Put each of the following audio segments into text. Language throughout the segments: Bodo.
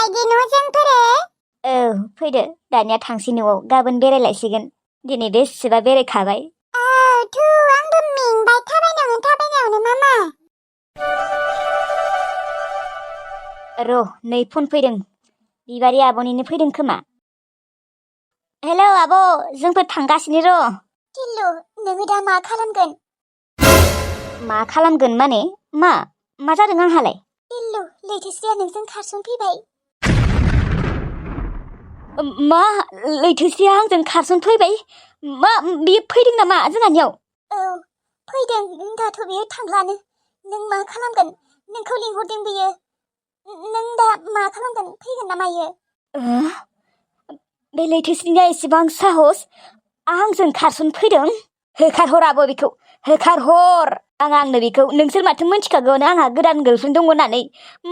फैलायदो न' जोंफोरो फैदो दानिया थांसै न'आव गाबोन बेरायलायसिगोन दिनै बेसेबा बेरायखाबाय थु आंबो मेंबाय थाबायनायावनो मामा र' नै फन फैदों बिबारि आब'निनो फैदों खोमा हेलौ आब' जोंफोर थांगासिनो र' टिल्लु नोङो दा मा खालामगोन माने मा जादों आंहालाय टिल्लु लैथोस्रिया नोंजों खारसनफैबाय मा लैथोस्रिया आंजों खारसनफैबाय मा बियो फैदों नामा जोंहानियाव औ फैदों दाथ' बियो थांलानो नों मा खालामगोन नोंखौ लिंहरदों बियो नों दा मा खालामगोन फैगोन ना मायो बे लैथोस्रिनिया एसेबां साहस आंजों खारसनफैदों होखारहर आब' बेखौ होखारहर आंनो बेखौ नोंसोर माथो मिन्थिखागौनो आंहा गोदान गार्लफ्रेन्ड दङ होननानै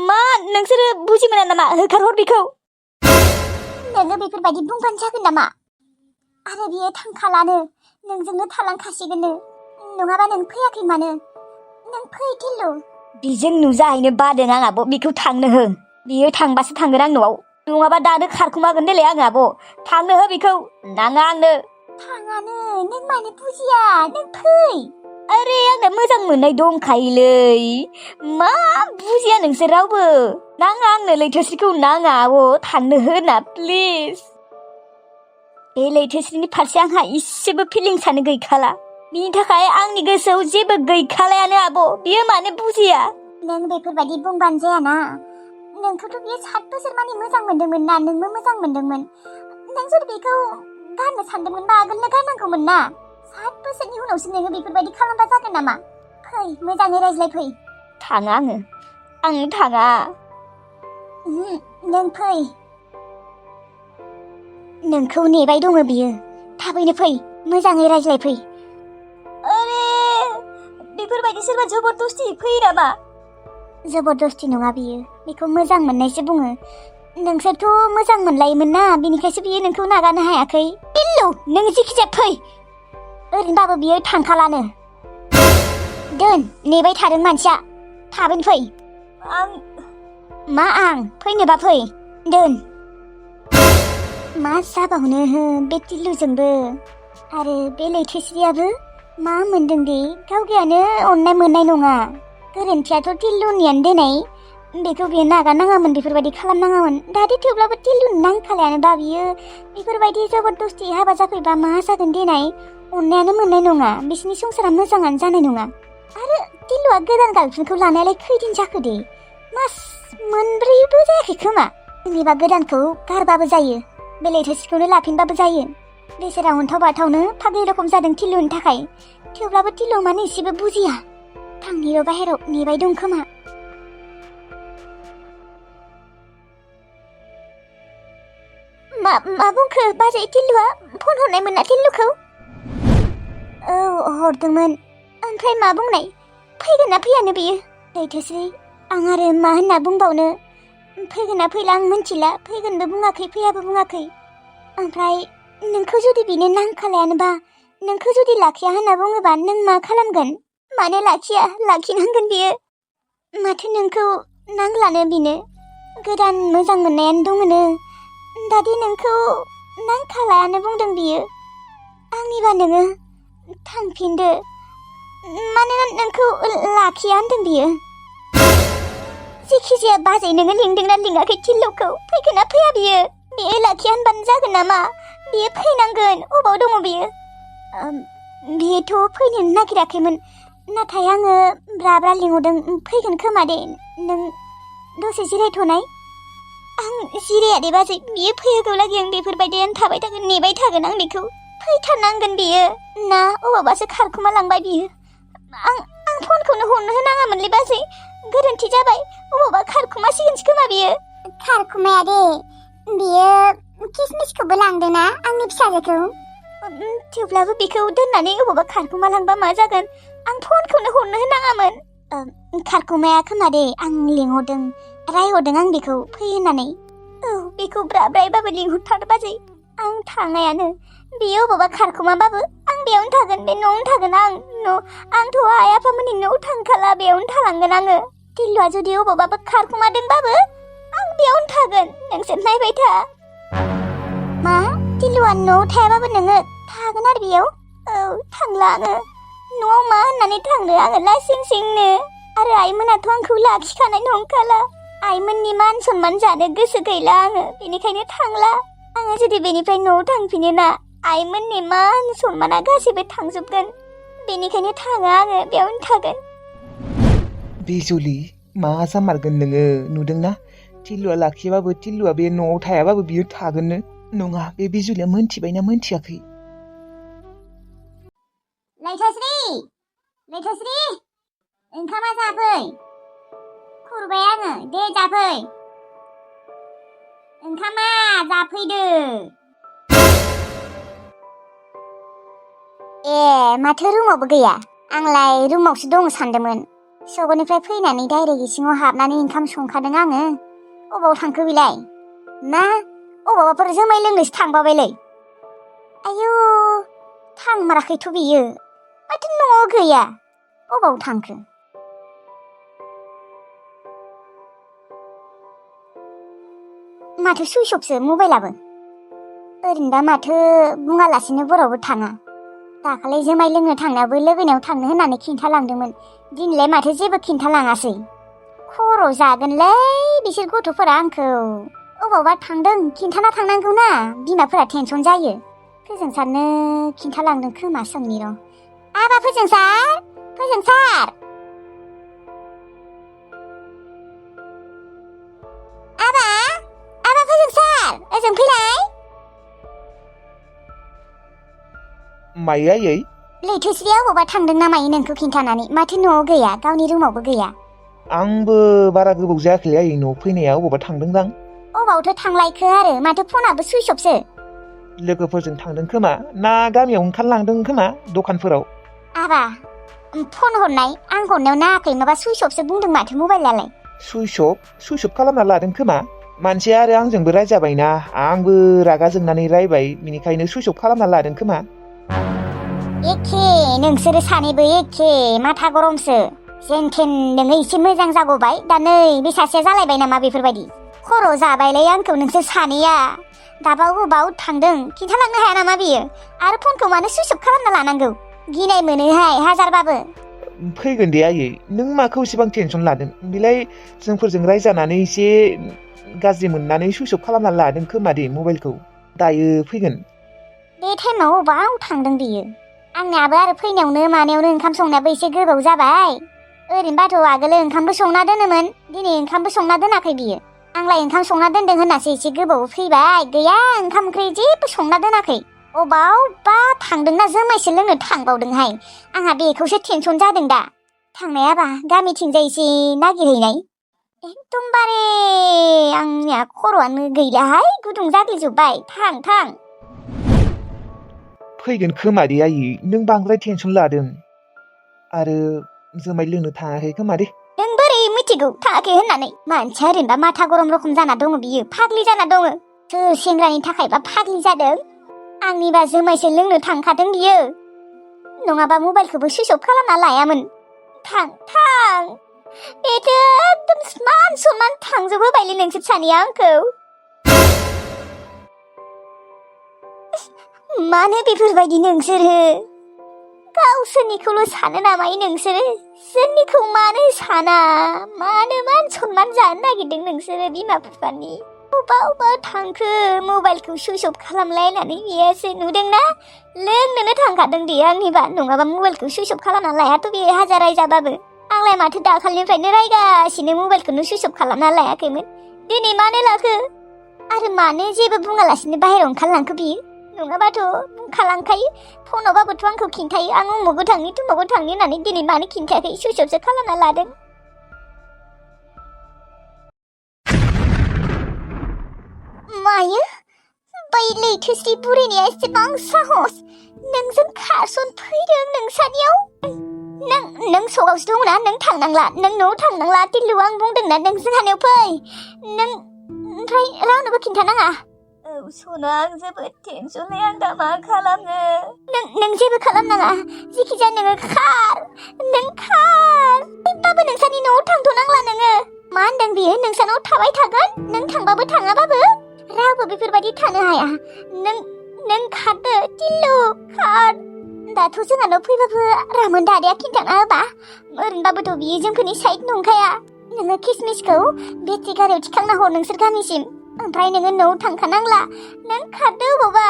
मा नोंसोरो बुजि मोना नामा होखारहर बेखौ नोङो बेफोरबायदि बुंबानो जागोन नामा आरो बियो थांखालानो नोंजोंनो थालांखासिगोननो नङाबा नों फैयाखै मानो नों फै टिल्लु बिजों नुजाहैनो बादों आं आब' बेखौ थांनो हो बियो थांबासो थांगोन आं न'आव नङाबा दानो खारखुमागोन देलाय आं आब' थांनो हो बेखौ नाङा आंनो थाङानो नों मानो बुजिया नों फै अरे आंना मोजां मोननाय दंखायोलै मा बुजिया नोंसोर रावबो नाङा आंनो लैथोस्रिखौ नाङा आब' थांनो हो ना प्लिज बे लैथोस्रिनि फारसे आंहा इसेबो फिलिंसानो गैखाला बिनि थाखाय आंनि गोसोआव जेबो गैखालायानो आब' बियो मानो बुजिया नों बेफोरबायदि बुंबानो जायाना नोंखौथ' बियो 7 बोसोर मानि मोजां मोनदोंमोन ना नोंबो मोजां मोनदोंमोन नों जुदि बेखौ गारनो सानदोंमोनबा आगोलनो गारनांगौमोन ना 7 बोसोरनि उनावसो नोङो बेफोरबायदि खालामबा जागोन नामा फै मोजाङै रायज्लाय फै थाङा आं थाङा नों फै नोंखौ नेबाय दङ बियो थाबैनो फै मोजाङै रायज्लाय फै अरे बेफोरबायदि सोरबा जबरदस्ति फैयो नामा जबरदस्ति नङा बियो बेखौ मोजां मोननायसो बुङो नोंसोरथ' मोजां मोनलायोमोन ना बिनिखायसो बियो नोंखौ नागारनो हायाखै टिल्लु नों जेखिजाया फै ओरैनोबाबो बियो थांखालानो दोन नेबाय थादों मानसिया थाबैनो फै आं फैनोबा फै दोन मा जाबावनो बे टिल्लुजोंबो आरो बे लैथोस्रियाबो मा मोनदों दे गावगायानो अननाय मोननाय नङा गोरोन्थियाथ' टिल्लुनियानो देनाय बेखौ बियो नागारनाङामोन बेफोरबायदि खालामनाङामोन दादि थेवब्लाबो टिल्लुनि नांखालायानो बा बियो बेफोरबायदि जबरदस्ति हाबा जाफैबा मा जागोन देनाय अननायानो मोननाय नङा बिसिनि संसारा मोजाङानो जानाय नङा आरो टिल्लुआ गोदान गार्लफ्रेन्डखौ लानायालाय खैदिन जाखो दे मास 4बो जायाखै खोमा सोरनिबा गोदानखौ गारबाबो जायो बे लैथोस्रिखौनो लाफिनबाबो जायो बेसेरा अन्थाव बाथावनो फाग्लि रखम जादों टिल्लुनि थाखाय थेवब्लाबो टिल्लु मानो एसेबो बुजिया थांनिर' बाहेराव नेबाय दं खोमा मा बुंखो बाजै टिल्लुआ फन हरनायमोन ना टिल्लुखौ औ हरदोंमोन ओमफ्राय मा बुंनाय फैगोन ना फैयानो बियो लैथोस्रि आं आरो मा होनना बुंबावनो फैगोन ना फैला आं मिन्थिला फैगोनबो बुङाखै फैयाबो बुङाखै ओमफ्राय नोंखौ जुदि बिनो नांखालायानोबा नोंखौ जुदि लाखिया होनना बुङोबा नों मा खालामगोन मानो लाखिया लाखिनांगोन बियो माथो नोंखौ नांलानो बिनो गोदान मोजां मोननायानो दङनो दादि नोंखौ नांखालायानो बुंदों बियो आंनिबा नोङो थांफिनदो मानोना नोंखौ लाखिया होनदों बियो जेखिजाया बाजै नोङो लिंदोंना लिङाखै टिल्लुखौ फैगोन ना फैया बियो लाखिया होनबानो जागोन नामा बियो फैनांगोन अबाव दङ बियो बियोथ' फैनो नागिराखैमोन नाथाय आङो ब्रा लिंहरदों फैगोन खोमा दे नों दसे जिरायथ'नाय आं जिराया दे बाजै बियो फैयोगौलागि आं बेफोरबायदियानो थाबाय थागोन नेबाय थागोन आं बेखौ फैथारनांगोन बियो ना अबावबासो खारखुमा लांबाय बियो आं फनखौनो हरनो होनाङामोनलै बाजै गोरोन्थि जाबाय अबावबा खारखुमासिगोनसो खोमा बियो खारखुमाया दे बियो किसमिसखौबो लांदोंना आंनि फिसाजोखौ थेवब्लाबो बेखौ दोननानै अबावबा खारखुमा लांबा मा जागोन आं फनखौनो हरनो होनाङामोन खारखुमाया खोमा दे आं लिंहरदों रायहरदों आं बेखौ फै होननानै औ बेखौ ब्रायबाबो लिंहरथार बाजै आं थांनायानो बेयो अबावबा खारखुमाबाबो आं बेयावनो थागोन बे न'आवनो थागोन आंथ' आइ आफामोननि न'आव थांखाला बेयावनो थालांगोन आङो टिल्लुआ जुदि अबावबाबो खारखुमादोंबाबो आं बेयावनो थागोन नोंसोर नायबाय था मा टिलुआ न'आव थायाबाबो नोङो थागोन आरो बेयाव औ थांला आङो न'आव मा होननानै थांनो आङो लासिं सिंनो आरो आइमोनाथ' आंखौ लाखिखानाय नंखाला आइमोननि मान सनमान जानो गोसो गैला आङो बेनिखायनो थांला आङो जुदि बेनिफ्राय न'आव थांफिनो ना आइमोननि मान सनमाना गासैबो थांजोबगोन बेनिखायनो थाङा आङो बेयावनो थागोन बिजुलि मा जामारगोन नोङो नुदोंना टिलुआ लाखियाबाबो टिलुआ बे न'आव थायाबाबो बियो थागोननो नङा बे बिजुलिया मोनथिबायना मोनथियाखै लैथोस्रि ओंखामा जाफै खुरबाय आङो दे जाफै ओंखामा जाफैदो ए माथो रुमावबो गैया आंलाय रुमावसो दङ सानदोंमोन सगनिफ्राय फैनानै डाइरेक्ट इसिङाव हाबनानै ओंखाम संखादों आङो अबाव थांखो बिलाय मा अबावबाफोर जुमाय लोंनोसो थांबावबायलै आयौ थांमाराखैथ' बियो माथो न'आव गैया अबाव थांखो माथो सुइस अफसो मबाइलाबो ओरैनोबा माथो बुङालासिनो बरावबो थाङा दाखालि जुमाय लोंनो थांनायावबो लोगोनियाव थांनो होननानै खिन्थालांदोंमोन दिनैलाय माथो जेबो खिन्थालाङासै खर' जागोनलै बिसोर गथ'फोरा आंखौ अबावबा थांदों खिन्थाना थांनांगौ ना बिमाफोरा टेनसन जायो फोजोंसारनो खिन्थालांदों खोमा सोंनि र' आबा फोजोंसार आबा फोजोंसार ओजों फैलाय मायो आयै लैथोस्रिया अबावबा थांदों ना मायो नोंखौ खिन्थानानै माथो न'आव गैया गावनि रुमावबो गैया आंबो बारा गोबाव जायाखैलै आयै न'आव फैनाया अबावबा थांदोंदां अबावथो थांलायखो आरो माथो फनाबो सुइस अफसो लोगोफोरजों थांदों खोमा ना गामियाव ओंखारलांदों खोमा दखानफोराव आबा फन हरनाय आं हरनायाव नायाखै माबा सुइस अफसो बुंदों माथो मबाइलालाय सुइस अफ खालामना लादों खोमा मानसिया आरो आंजोंबो रायजाबायना आंबो रागा जोंनानै रायबाय बिनिखायनो सुइस अफ खालामना लादों खोमा एखे नोंसोरो सानैबो एखे माथा गरमसो जेनथेन नोङो एसे मोजां जागौबाय दा नै बे सासेया जालायबाय नामा बेफोरबायदि खर' जाबायलै आंखौ नोंसोर सानैया दाबा अबाव थांदों खिन्थालांनो हाया नामा बियो आरो फनखौ मानो सुइस अफ खालामना लानांगौ गिनाय मोनोहाय हाजारबाबो फैगोन दे आयै नों माखौ इसेबां टेनसन लादों बिलाय जोंफोरजों रायजानानै एसे गाज्रि मोननानै सुइस अफ खालामना लादों खोमा दे मबाइलखौ दायो फैगोन बे टाइमाव अबाव थांदों बियो आंनियाबो आरो फैनायावनो मानायावनो ओंखाम संनायाबो एसे गोबाव जाबाय ओरैनोबाथ' आगोलो ओंखामबो संना दोनोमोन दिनै ओंखामबो संना दोनाखै बियो आंलाय ओंखाम संना दोनदों होननासो एसे गोबाव फैबाय गैया ओंखाम ओंख्रि जेबो संना दोनाखै अबावबा थांदोंना जुमायसो लोंनो थांबावदोंहाय आंहा बेखौसो टेनसन जादों दा थांनायाबा गामिथिंजाय एसे नागिरहैनाय एकदमबारे आंनिया खर'आनो गैलाहाय गुदुं जाग्लिजोब्बाय थां फैगोन खोमा दे आयै नों बांद्राय टेनसन लादों आरो जुमाय लोंनो थाङाखै खोमा दे नों बोरै मिथिगौ थाङाखै होननानै मानसिया ओरैनोबा माथा गरम रखम जाना दङ बियो फाग्लि जाना दङ सोर सेंग्रानि थाखायबा फाग्लि जादों आंनिबा जुमायसो लोंनो थांखादों बियो नङाबा मबाइलखौबो सुइच अफ खालामना लायामोन थां बेथ' एकदम मान सनमान थांजोबहोबायलै नोंसोर सानैया आंखौ मानो बेफोरबायदि नोंसोरो गावसोरनिखौल' सानो नामा नोंसोरो जोंनिखौ मानो साना मानो मान सनमान जानो नागिरदों नोंसोरो बिमा बिफानि अबा थांखो मबाइलखौ सुइच अफ खालामलायनानै बेयासो नुदोंना लोंनोनो थांखादों दे आंनिबा नङाबा मबाइलखौ सुइच अफ खालामना लायाथ' बे हाजार रायजाबाबो आंलाय माथो दाखालिनिफ्रायनो रायगासिनो मबाइलखौनो सुइच अफ खालामना लायाखैमोन दिनै मानो लाखो आरो मानो जेबो बुङालासिनो बाहेरायाव ओंखारलांखो बियो नङाबाथ' बुंखालांखायो फनावबाबोथ' आंखौ खिन्थायो आं उमुगबो थांनि तुमुगबो थांनि होननानै दिनै मानो खिन्थायाखै सुइच अफसो खालामना लादों मायो बै लैथोस्रि बुरैनिया एसेबां साहस नोंजों खारसन फैदों नोंसानियाव नों सगावसो दंना नों थांनांला नों न'आव थांनांला टिल्लु आं बुंदोंना नों जोंहानियाव फै नों ओमफ्राय रावनोबो खिन्थानाङा औ सना आं जोबोद टेनसनलै आं दा मा खालामनो नों जेबो खालामनाङा जिखिजाया नों खार होमबाबो नोंसानि न'आव थांथ'नांला नोङो मा होनदों बियो नोंसानाव थाबाय थागोन नों थांबाबो थाङाबाबो रावबो बेफोरबायदि थानो हाया नों खारदो टिल्लु खार दाथ' जोंहानाव फैबाबो रामोन दादाया खिन्थाना होबा ओरैनोबाबोथ' बियो जोंफोरनि साइड नंखाया नोङो किसमिसखौ बेटारि गारियाव थिखांना हर नोंसोर गामिसिम ओमफ्राय नोङो न'आव थांखानांला नों खारदो अबावबा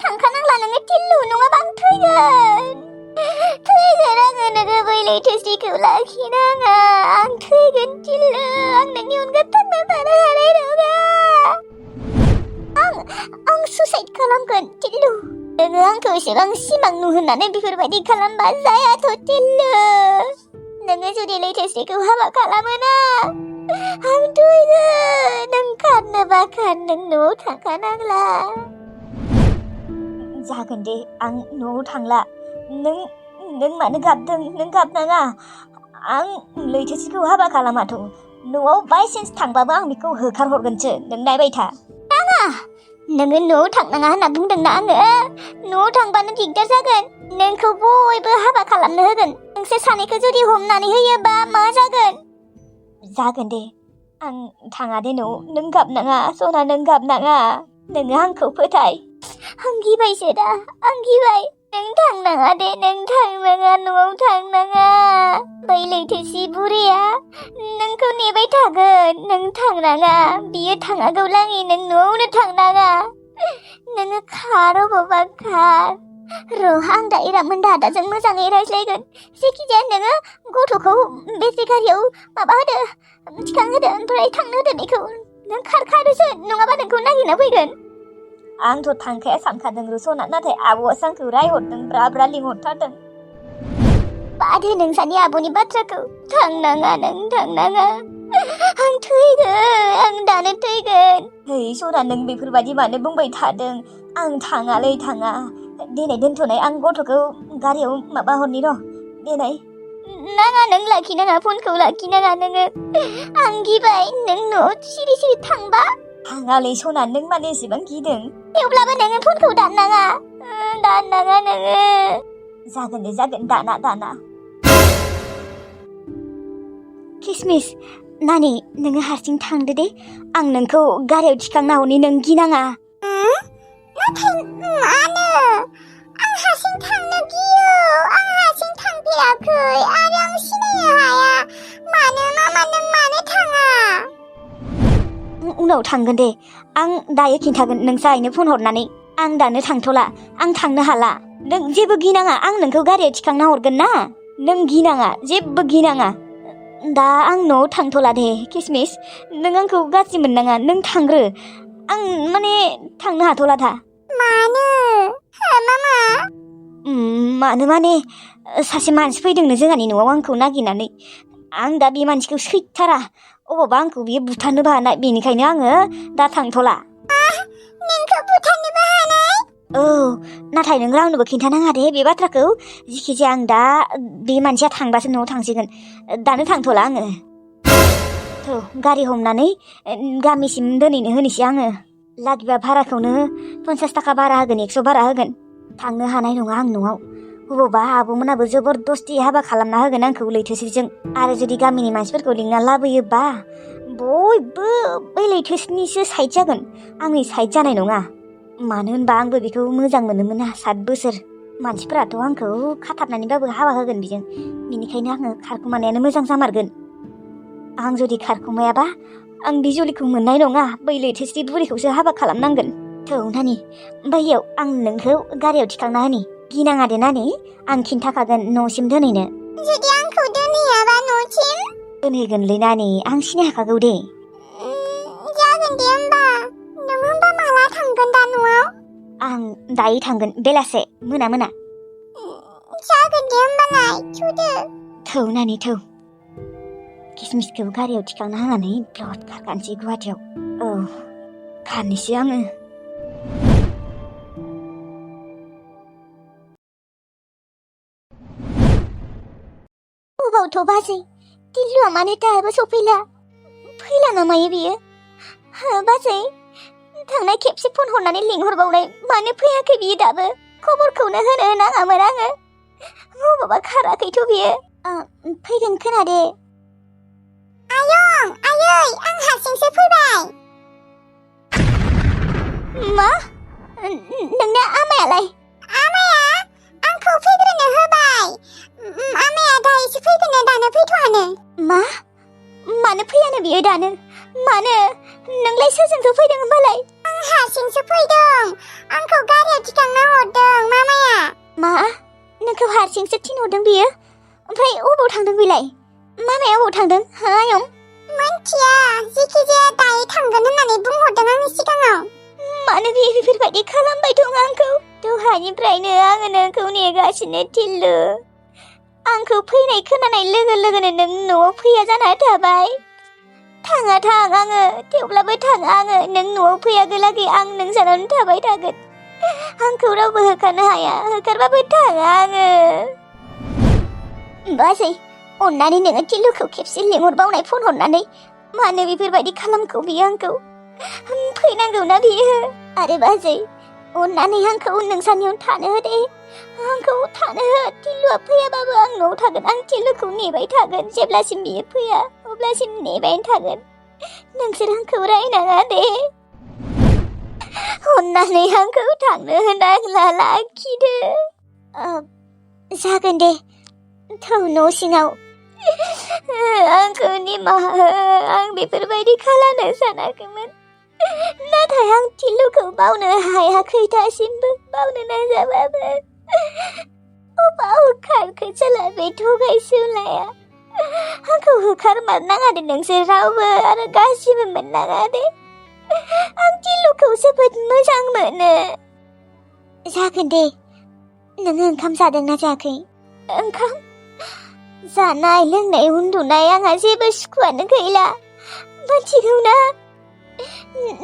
थांखानांला नोङो टिल्लु नङाबा आं थैगोन आङो नोङो बै लैथोस्रिखौ लाखिनाङा आं थैगोन टिल्लु आं नोंनि अनगा थांना थानो हानाय नङा आं सुसाइड खालामगोन टिल्लु नोङो आंखौ एसेबां सिमां नुहोनानै बेफोरबायदि खालामबा जायाथ' टिल्लु नोङो जुदि लैथोस्रिखौ हाबा खालामोना आं थैगोन नों खारनोबा खार नों न'आव थांखानांला जागोन दे आं न'आव थांला नों मानो गाबदों नों गाबनाङा आं लैथोस्रिखौ हाबा खालामाथ' न'आव बायसान्स थांबाबो आं बेखौ होखारहरगोनसो नों नायबाय था नोङो न'आव थांनाङा होनना बुंदोंना आङो न'आव थांबानो दिगदार जागोन नोंखौ बयबो हाबा खालामनो होगोन नोंसोर सानैखौ जुदि हमनानै होयोबा मा जागोन दे आं थाङा दे न'आव नों गाबनाङा सना नों गाबनाङा नोङो आंखौ फोथाय आं गिबायसो दा आं गिबाय नों थांनाङा दे नों थांनाङा न'आव थांनाङा बै लैथोसि बुरैया नोंखौ नेबाय थागोन नों थांनाङा बियो थाङागौलाङि नों न'आवनो थांनाङा नोङो खार अबावबा खार र' आं दा इरामोन दादाजों मोजाङै रायज्लायगोन जेखिजाया नोङो गथ'खौ बेटारि गारियाव माबा होदो थिखांहोदो ओमफ्राय थांनो होदो बेखौ नों खारखादोसो नङाबा नोंखौ नागिरना फैगोन आंथ' थांखाया सानखादों रुसना नाथाय आब'आसो आंखौ रायहरदों ब्रा लिंहरथारदों बादे नोंसानि आब'नि बाथ्राखौ थांनाङा नों थांनाङा आं थैगोन आं दानो थैगोन है सना नों बेफोरबायदि मानो बुंबाय थादों आं थाङालै थाङा दिनै दोनथ'नाय आं गथ'खौ गारियाव माबा हरनि र' दिनै नाङा नों लाखिनाङा फनखौ लाखिनाङा नोङो आं गिबाय नों न'आव सिरि सिरि थांबा थाङालै सना नों मानो एसेबां गिदों थेवब्लाबो नोङो फनखौ दाननाङा नोङो जागोन दे जागोन दाना किसमिस नानि नोङो हारसिं थांदो दे आं नोंखौ गारियाव थिखांना हरनि नों गिनाङा नाथाय मानो आं हारसिं थांनो गियो आं हारसिं थांफेराखै आरो आं सिनायनो हाया मानो थाङा उनाव थांगोन दे आं दायो खिन्थागोन नोंसा आइनो फन हरनानै आं दानो थांथ'ला आं थांनो हाला नों जेबो गिनाङा आं नोंखौ गारियाव थिखांना हरगोन ना नों गिनाङा जेबो गिनाङा दा आं न'आव थांथ'ला दे किसमिस नों आंखौ गाज्रि मोननाङा नों थांग्रो आं माने थांनो हाथ'ला दा मानो माने सासे मानसि फैदोंनो जोंहानि न'आव आंखौ नागिरनानै आं दा बे मानसिखौ सैथारा अबावबा आंखौ बियो बुथारनोबो हानाय बेनिखायनो आङो दा थांथ'ला नोंखौ बुथारनोबो हानाय औ नाथाय नों रावनोबो खिन्थानाङा दे बे बाथ्राखौ जिखिजाया आं दा बे मानसिया थांबासो न'आव थांसिगोन दानो थांथ'ला आङो गारि हमनानै गामिसिम दोनहैनो होनोसै आङो लागिबा भाराखौनो 50 थाखा भारा होगोन 100 भारा होगोन थांनो हानाय नङा आं न'आव बबावबा आब'मोनाबो जबरदस्ति हाबा खालामना होगोन आंखौ लैथोस्रिजों आरो जुदि गामिनि मानसिफोरखौ लिंना लाबोयोबा बयबो बै लैथोस्रिनिसो साइड जागोन आंनि साइड जानाय नङा मानो होनबा आंबो बेखौ मोजां मोनोमोन 7 बोसोर मानसिफोराथ' आंखौ खाथाबनानैबाबो हाबा होगोन बेजों बेनिखायनो आङो खारखुमानायानो मोजां जामारगोन आं जुदि खारखुमायाबा आं बे जुलिखौ मोननाय नङा बै लैथोस्रि बुरैखौसो हाबा खालामनांगोन नानि बैयाव आं नोंखौ गारियाव थिखांना होनि गिनाङा दे नानि आं खिन्थाखागोन न'सिम दोनहैनो जुदि आंखौ दोनहैयाबा न'सिम दोनहैगोनलै नानि आं सिनायखागौ दे जागोन दे होमबा नों होमबा माला थांगोन दा न'आव आं दायो थांगोन बेलासे मोना जागोन दे होमबालाय थौ नानि थौ किसमिसखौ गारियाव थिखांना होनानै ब्लद खारखानोसै गुवाहाटियाव औ खारनोसै आङो अबावथ' बाजै टिल्लुआ मानो दाबो सफैला ना मायो बियो बाजै थांनाय खेबसे फन हरनानै लिंहरबावनाय मानो फैयाखै बियो दाबो खबरखौनो होनो नाङामोन आङो बबावबा खाराखैथ' बियो फैगोन खोनादे आयं आयै आं मानो फैयानो बियो दानो मानो नोंलाय सोरजोंसो फैदों होनबालाय आं हारसिंसो फैदों आंखौ गारियाव थिखांना हरदों मामाया मा नोंखौ हारसिंसो थिनहरदों बियो ओमफ्राय अबाव थांदों बेलाय मामाया अबाव थांदों हा आयं मोनथिया जिखिजाया दायो थांगोन होननानै बुंहरदों आंनि सिगाङाव मानो बियो बेफोरबायदि खालामबाय दं आंखौ दहायनिफ्रायनो आङो नोंखौ नेगासिनो थिल्लु आंखौ फैनाय खोनानाय लोगो लोगोनो नों न'आव फैया जाना थाबाय थाङा आङो थेवब्लाबो थाङा आङो नों न'आव फैयागोलागै आं नोंसानावनो थाबाय थागोन आंखौ रावबो होखारनो हाया होखारबाबो थाङा आङो बाजै अन्नानै नोङो थिल्लुखौ खेबसे लिंहरबावनाय फन हरनानै मानो बेफोरबायदि खालामखौ बियो आंखौ फैनांगौ ना बियो आरो बाजै अन्नानै आंखौ नोंसानियाव थानो हो दे आंखौ थानो हो थिल्लुआ फैयाबाबो आं न'आव थागोन आं थिल्लुखौ नेबाय थागोन जेब्लासिम बियो फैया अब्लासिम नेबाय थागोन नोंसोर आंखौ रायनाङा दे अन्नानै आंखौ थांनो होनांला लाखिदो जागोन दे थौ न' सिङाव आंखौ निमाहा हो आं बेफोरबायदि खालामनो सानाखैमोन नाथाय आं थिल्लुखौ बावनो हायाखै दासिमबो बावनो नाजाबाबो अबाव खारखो साला बे थगायसुलाया आंखौ होखारमारनाङा दे नोंसोर रावबो आरो गासिबो मोननाङा दे आं थिल्लुखौ जोबोद मोजां मोनो जागोन दे नोङो ओंखाम जादोंना जायाखै ओंखाम जानाय लोंनाय उन्दुनाय आंहा जेबो सुखुआनो गैला मिथिगौ ना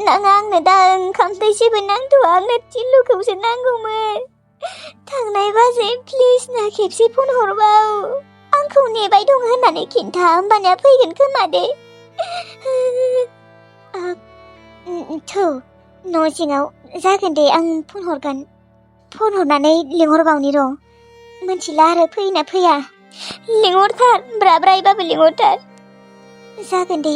नाङा आंनो दा ओंखाम दै जेबो नांथ'आ आंनो थिल्लुखौसो नांगौमोन थांनाय बाजै प्लिज ना खेबसे फन हरबाव आंखौ नेबाय दं होननानै खिन्था होमबानिया फैगोन खोमा दे थौ न' सिङाव जागोन दे आं फन हरगोन फन हरनानै लिंहरबावनि र' मिथिला आरो फैयोना फैया लिंहरथार ब्रायबाबो लिंहरथार जागोन दे